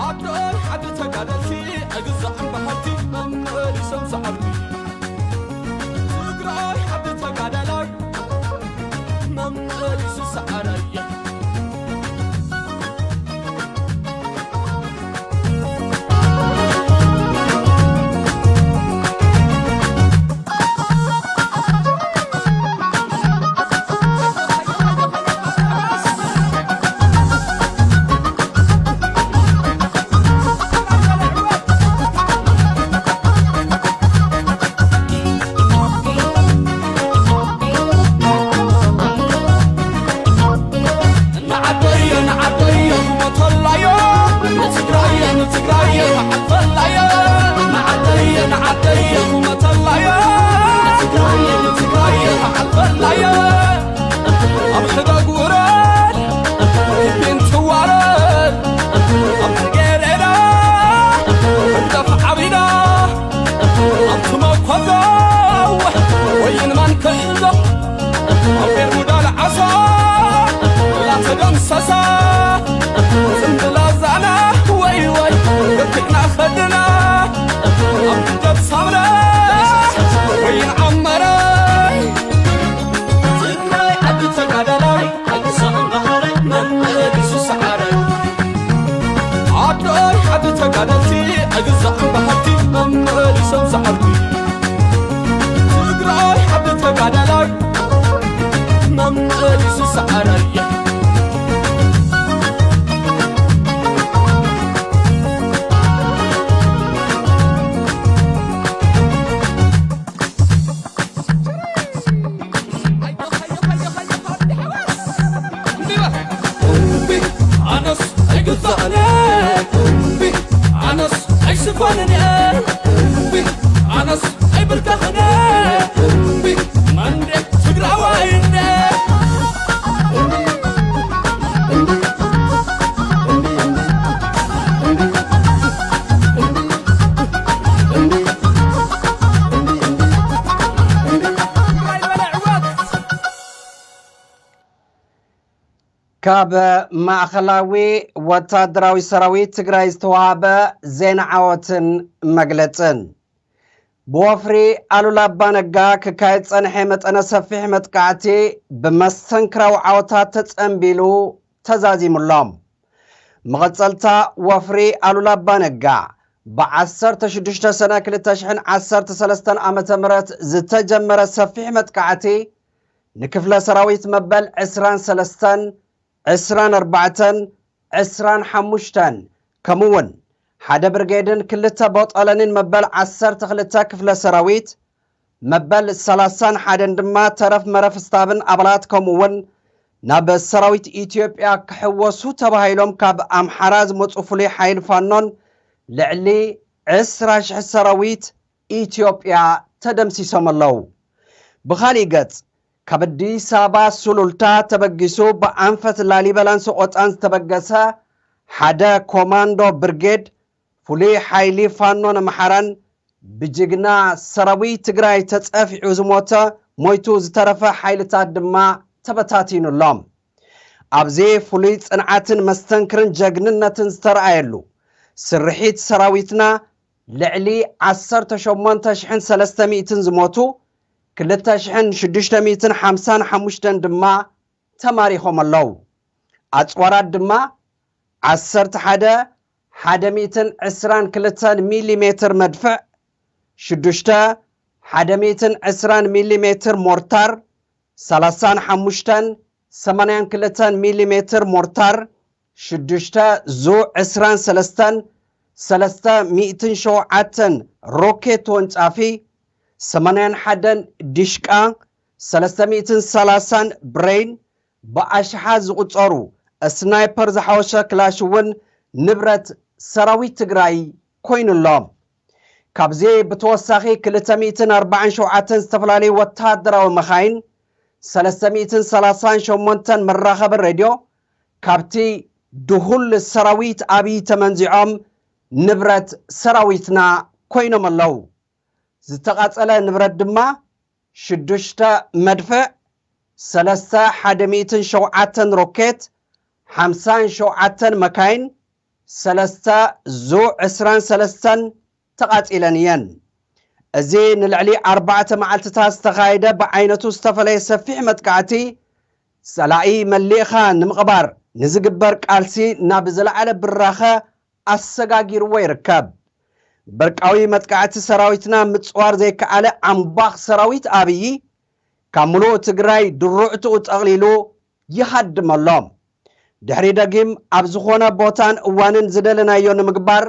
ዓደይ ዓዲ ተጋደልቲ፣ ኣይግዛዕን ብሃብቲ፣ መመሊሶም ሰዓርቲ። ትግራይ ዓዲ ተጋዳላይ፣ መመሊሱ ሰዓራይ። ንዓደየ ንዓደየ ክሞተላየ፣ ንትግራየ ንትግራየ ክሓልፈላየ። ንዓደየ ንዓደየ ክሞተላየ፣ ንትግራየ ንትግራየ ክሓልፈላየ። ኣብ ሕደግ ውረድ፣ ፊንት ዋረድ፣ ኣብ ጽጌረዳ ህግደፍ ዓቢዳ፣ ኣብቲ መኮዘው ወይን ማን ክሕዞ፣ ኣብ ቤርሙዳ ለዓሶ ላተደምሰሰ፣ ጽምብላ ዛና ወይ ወይ ገፊዕና ከድና፣ ኣብ ደብ ሳምረ ወይን ዓመረ። ትግራይ ዓዲ ተጋዳላይ፣ ኣይግዛዕን ብሃብቲ፣ መመሊሱ ሰዓራይ። ዓደይ ዓዲ ተጋደልቲ፣ ኣይግዛዕን ብሃብቲ፣ መመሊሶም ሰዓርቲ። ትግራይ ዓዲ ተጋዳላይ፣ መመሊሱ ሰዓራይ። እምቢ፣ ኣነስ ኣይግዛእን፣ እምቢ፣ ኣነስ ኣይስኮንን፣ እምቢ፣ ኣነስ ኣይብርከኽን፣ እምቢ፣ መንደ ትግራዋይ እንደ። ካብ ማእኸላዊ ወታደራዊ ሰራዊት ትግራይ ዝተዋሃበ ዜና ዓወትን መግለጽን። ብወፍሪ ኣሉላ ኣባነጋ ክካየድ ጸንሐ መጠነ ሰፊሕ መጥቃዕቲ ብመስተንክራዊ ዓወታት ተጸንቢሉ ተዛዚሙሎም። መቐጸልታ ወፍሪ ኣሉላ ኣባነጋ ብዓሰርተ ሽዱሽተ ሰነ ክልተ ሽሕን ዓሰርተ ሰለስተን ዓመተ ምህረት ዝተጀመረ ሰፊሕ መጥቃዕቲ ንክፍለ ሰራዊት መበል ዕስራን ሰለስተን፣ ዕስራን ኣርባዕተን፣ ዕስራን ሓሙሽተን፣ ከምኡውን ሓደ ብርጌድን ክልተ ቦጠለኒን መበል ዓሰርተ ክልተ ክፍለ ሰራዊት፣ መበል ሰላሳን ሓደን ድማ ተረፍ መረፍ ስታብን ኣባላት፣ ከምኡውን ናብ ሰራዊት ኢትዮጵያ ክሕወሱ ተባሂሎም ካብ ኣምሓራ ዝመጹ ፍሉይ ሓይሊ ፋኖን ልዕሊ ዕስራ ሽሕ ሰራዊት ኢትዮጵያ ተደምሲሶም ኣለዉ። ብኻሊእ ገጽ፣ ካብ ኣዲስ ኣበባ ሱሉልታ ተበጊሱ ብኣንፈት ላሊበላን ሰቆጣን ዝተበገሰ ሓደ ኮማንዶ ብርጌድ ፍሉይ ሓይሊ ፋኖን ኣምሓራን ብጅግና ሰራዊት ትግራይ ተጸፊዑ ዝሞተ፣ ሞይቱ ዝተረፈ ሓይልታት ድማ ተበታቲኑሎም። ኣብዚ ፍሉይ ጽንዓትን መስተንክርን ጀግንነትን ዝተረኣየሉ ስርሒት ሰራዊትና ልዕሊ ዓሰርተ ሸሞንተ ሽሕን ሰለስተ ሚእትን ዝሞቱ፣ ክልተ ሽሕን ሽዱሽተ ሚእትን ሓምሳን ሓሙሽተን ድማ ተማሪኾም ኣለዉ። ኣጽዋራት ድማ ዓሰርተ ሓደ ሓደ ሚእትን ዕስራን ክልተን ሚሊ ሜትር መድፍዕ፣ ሽዱሽተ ሓደ ሚእትን ዕስራን ሚሊ ሜትር ሞርታር፣ ሰላሳን ሓሙሽተን ሰማንያን ክልተን ሚሊ ሜትር ሞርታር፣ ሽዱሽተ ዙ ዕስራን ሰለስተን ሰለስተ ሚእትን ሸውዓተን ሮኬት ተወንጫፊ፣ ሰማንያን ሓደን ዲሽቃ፣ ሰለስተ ሚእትን ሰላሳን ብሬን፣ ብኣሽሓት ዝቑጸሩ ስናይፐር ዝሓወሰ ክላሽ እውን ንብረት ሰራዊት ትግራይ ኮይኑሎም። ካብዚ ብተወሳኺ ክልተ ሚእትን ኣርባዓን ሸውዓተን ዝተፈላለዩ ወታደራዊ መኻይን፣ ሰለስተ ሚእትን ሰላሳን ሸሞንተን መራኸቢ ሬድዮ ካብቲ ድሁል ሰራዊት ኣብይ ተመንዚዖም ንብረት ሰራዊትና ኮይኖም ኣለዉ። ዝተቓጸለ ንብረት ድማ ሽዱሽተ መድፍዕ፣ ሰለስተ ሓደ ሚእትን ሸውዓተን ሮኬት፣ ሓምሳን ሸውዓተን መካይን፣ ሰለስተ ዙ ዕስራን ሰለስተን ተቓጺለን እየን። እዚ ንልዕሊ ኣርባዕተ መዓልትታት ዝተኻየደ ብዓይነቱ ዝተፈለየ ሰፊሕ መጥቃዕቲ ጸላኢ መሊእኻ ንምቕባር ንዝግበር ቃልሲ ናብ ዝለዓለ ብራኸ ኣሰጋጊርዎ ይርከብ። በርቃዊ መጥቃዕቲ ሰራዊትና ምጽዋር ዘይከኣለ ኣምባኽ ሰራዊት ኣብዪ ካብ ምሉእ ትግራይ ድሩዕትኡ ጠቕሊሉ ይሃድመሎም። ድሕሪ ደጊም ኣብ ዝኾነ ቦታን እዋንን ዝደለናዮ ንምግባር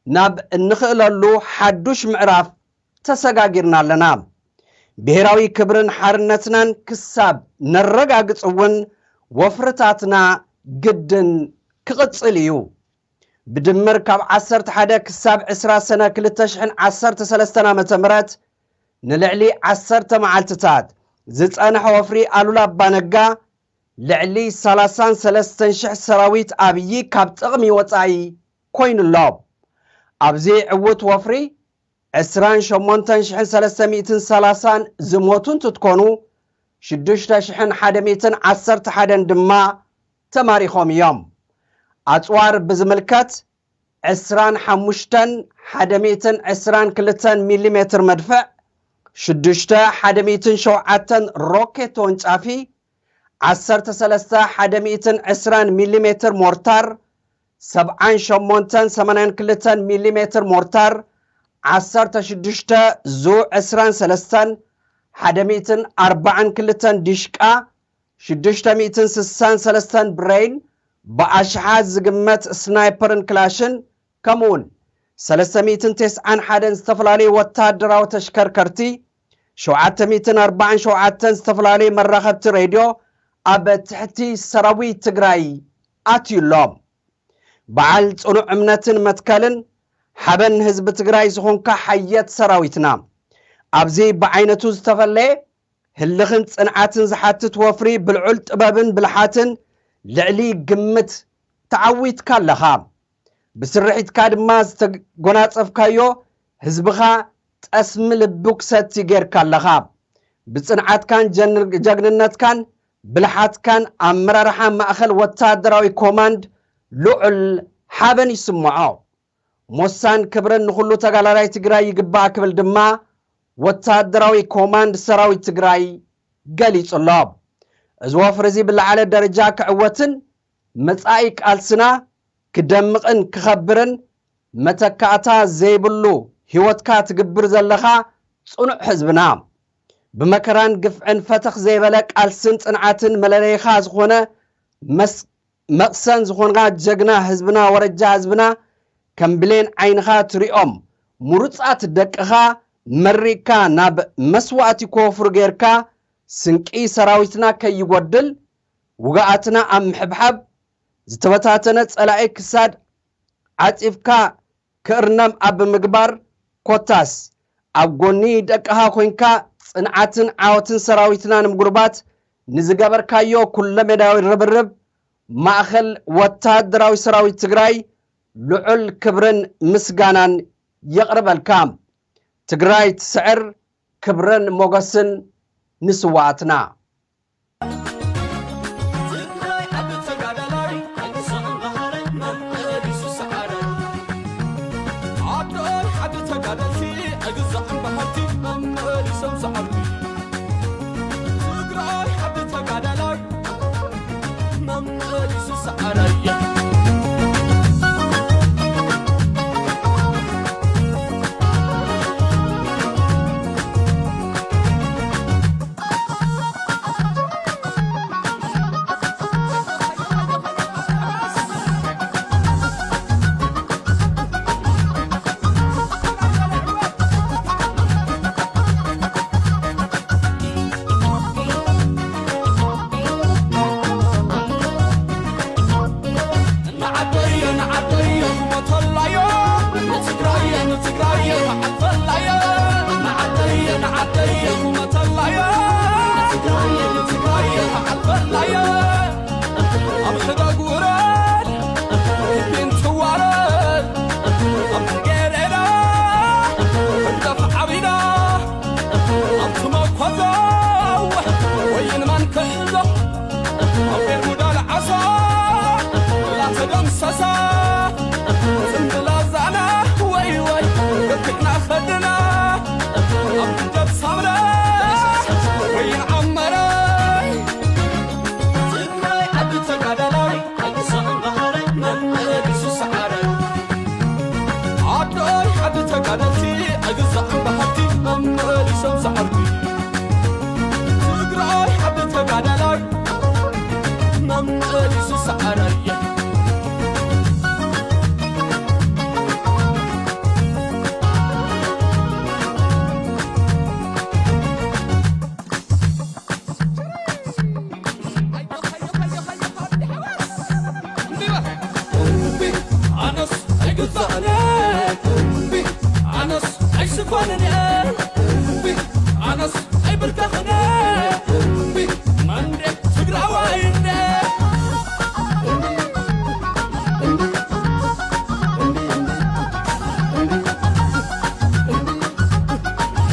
ናብ እንኽእለሉ ሓዱሽ ምዕራፍ ተሰጋጊርና ኣለና። ብሄራዊ ክብርን ሓርነትናን ክሳብ ነረጋግጽ እውን ወፍርታትና ግድን ክቕጽል እዩ። ብድምር ካብ ዓሰርተ ሓደ ክሳብ ዕስራ ሰነ ክልተ ሽሕን ዓሰርተ ሰለስተን ዓመተ ምህረት ንልዕሊ ዓሰርተ መዓልትታት ዝጸንሐ ወፍሪ ኣሉላ ኣባነጋ ልዕሊ ሰላሳን ሰለስተን ሽሕ ሰራዊት ኣብዪ ካብ ጥቕሚ ወጻኢ ኮይኑ ኣሎ። ኣብዚ ዕዉት ወፍሪ ዕስራን ሸሞንተን ሽሕን ሰለስተ ሚእትን ሰላሳን ዝሞቱ እንትትኮኑ ሽዱሽተ ሽሕን ሓደ ሚእትን ዓሰርተ ሓደን ድማ ተማሪኾም እዮም። ኣጽዋር ብዝምልከት ዕስራን ሓሙሽተን ሓደ ሚእትን ዕስራን ክልተን ሚሊ ሜትር መድፍዕ፣ ሽዱሽተ ሓደ ሚእትን ሸውዓተን ሮኬት ተወንጫፊ፣ ዓሰርተ ሰለስተ ሓደ ሚእትን ዕስራን ሚሊ ሜትር ሞርታር፣ ሰብዓን ሸሞንተን ሰማንያን ክልተን ሚሊ ሜትር ሞርታር፣ ዓሰርተ ሽዱሽተ ዙ ዕስራን ሰለስተን ሓደ ሚእትን ኣርባዓን ክልተን ዲሽቃ፣ ሽዱሽተ ሚእትን ስሳን ሰለስተን ብሬን፣ ብኣሽሓት ዝግመት ስናይፐርን ክላሽን፣ ከምኡውን ሰለስተ ሚእትን ተስዓን ሓደን ዝተፈላለዩ ወታደራዊ ተሽከርከርቲ፣ ሸውዓተ ሚእትን ኣርባዓን ሸውዓተን ዝተፈላለዩ መራኸብቲ ሬድዮ ኣብ ትሕቲ ሰራዊት ትግራይ ኣትዩ ኣሎ። በዓል ጽኑዕ እምነትን መትከልን ሓበን ህዝቢ ትግራይ ዝኾንካ ሓየት ሰራዊትና፣ ኣብዚ ብዓይነቱ ዝተፈለየ ህልኽን ጽንዓትን ዝሓትት ወፍሪ ብልዑል ጥበብን ብልሓትን ልዕሊ ግምት ተዓዊትካ ኣለኻ። ብስርሒትካ ድማ ዝተጎናጸፍካዮ ህዝብኻ ጠስሚ ልቡ ክሰቲ ጌርካ ኣለኻ። ብጽንዓትካን ጀን-፣ ጀግንነትካን ብልሓትካን ኣመራርሓ ማእኸል ወታደራዊ ኮማንድ ልዑል ሓበን ይስምዖ። ሞሳን ክብርን ንኹሉ ተጋዳላይ ትግራይ ይግባእ ክብል ድማ ወታደራዊ ኮማንድ ሰራዊት ትግራይ ገሊጹ ኣሎ። እዚ ወፍሪ እዚ ብለዓለ ደረጃ ክዕወትን መጻኢ ቃልስና ክደምቕን ክኸብርን መተካእታ ዘይብሉ ህይወትካ ትግብር ዘለኻ ጽኑዕ ህዝብና፣ ብመከራን ግፍዕን ፈተኽ ዘይበለ ቃልስን ጽንዓትን መለለይኻ ዝኾነ መስ-፣ መቕሰን ዝኾንካ ጀግና ህዝብና፣ ወረጃ ህዝብና፣ ከም ብሌን ዓይንኻ ትሪኦም ምሩጻት ደቅኻ መሪቕካ ናብ መስዋእቲ ክወፍሩ ጌርካ፣ ስንቂ ሰራዊትና ከይጎድል፣ ውግኣትና ኣብ ምሕብሓብ፣ ዝተበታተነ ጸላኢ ክሳድ ዓጺፍካ ክእርነም ኣብ ምግባር፣ ኮታስ ኣብ ጎኒ ደቅኻ ኮይንካ ጽንዓትን ዓወትን ሰራዊትና ንምጉልባት ንዝገበርካዮ ኩለሜዳዊ ርብርብ፣ ማእኸል ወታደራዊ ሰራዊት ትግራይ ልዑል ክብርን ምስጋናን የቕርበልካ። ትግራይ ትስዕር! ክብርን ሞገስን ንስዋኣትና! ትግራይ ዓዲ ተጋዳላይ፣ ኣይግዛእን በሃላይ፣ መመሊሱ ሰዓራይ። ዓዶይ ዓዲ ተጋደልቲ፣ ኣይግዛእን በሃልቲ፣ መመሊሶም ሰዓርቲ። ትግራይ ዓዲ ተጋዳላይ፣ መመሊሱ ሰዓራይ። ንዓደየ ንዓደየ ክሞተላየ፣ ንትግራየ ንትግራየ ክሓልፈላየ። ንዓደየ ንዓደየ ክሞተላየ፣ ንትግራየ ንትግራየ ክሓልፈላየ። ኣብ ሕደግ ውረድ፣ ክቢን ትዋረድ፣ ኣብ ጽጌረዳ ህግደፍ ዓቢዳ፣ ኣብቲ መኮዘው ወይን መን ክሕዞ፣ ኣብ ቤርሙዳ ለዓሶ ላተደምሰሰ፣ أنا